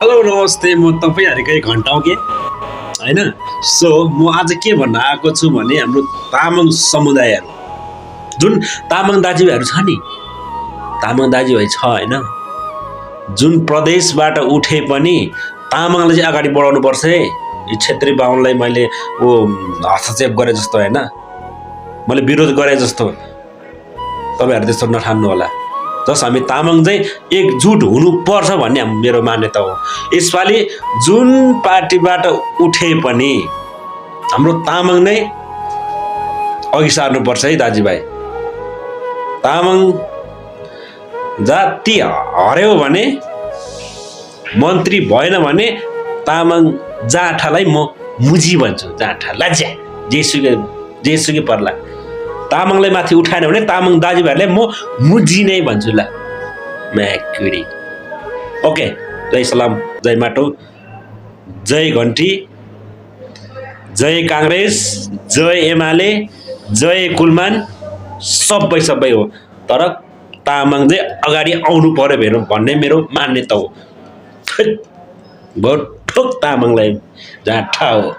Hello नमस्ते म तपाईँहरूकै घन्टा हो के होइन सो म आज के भन्न आएको छु भने हाम्रो तामाङ समुदायहरू जुन तामाङ दाजुभाइहरू छ नि तामाङ दाजुभाइ छ होइन जुन प्रदेशबाट उठे पनि तामाङलाई चाहिँ अगाडि बढाउनु पर्छ है यो क्षेत्री बाहुनलाई मैले हस्तक्षेप गरे जस्तो होइन मैले विरोध गरे जस्तो तपाईँहरू त्यस्तो नठान्नु होला जस हामी तामाङ चाहिँ एकजुट हुनुपर्छ भन्ने मेरो मान्यता हो। यसपालि जुन पार्टीबाट उठे पनि हाम्रो तामाङ नै अघि सार्नुपर्छ है दाजुभाइ। तामाङ जाति हर्यो भने मन्त्री भएन भने तामाङ जाठालाई म मुजी भन्छु। जाठा लाज्या जेसुकै पर्ला तामाङलाई माथि उठाएन भने तामाङ दाजुभाइहरूलाई म मुजी नै भन्छु ल म्याकुरी। ओके जय सलाम जय माटो जय घन्टी जय काङ्ग्रेस जय एमाले जय कुलमान सबै हो तर तामाङ चाहिँ अगाडि आउनु पर्यो भन्ने मेरो मान्यता हो। बहुत ठोक तामाङलाई जाठा हो।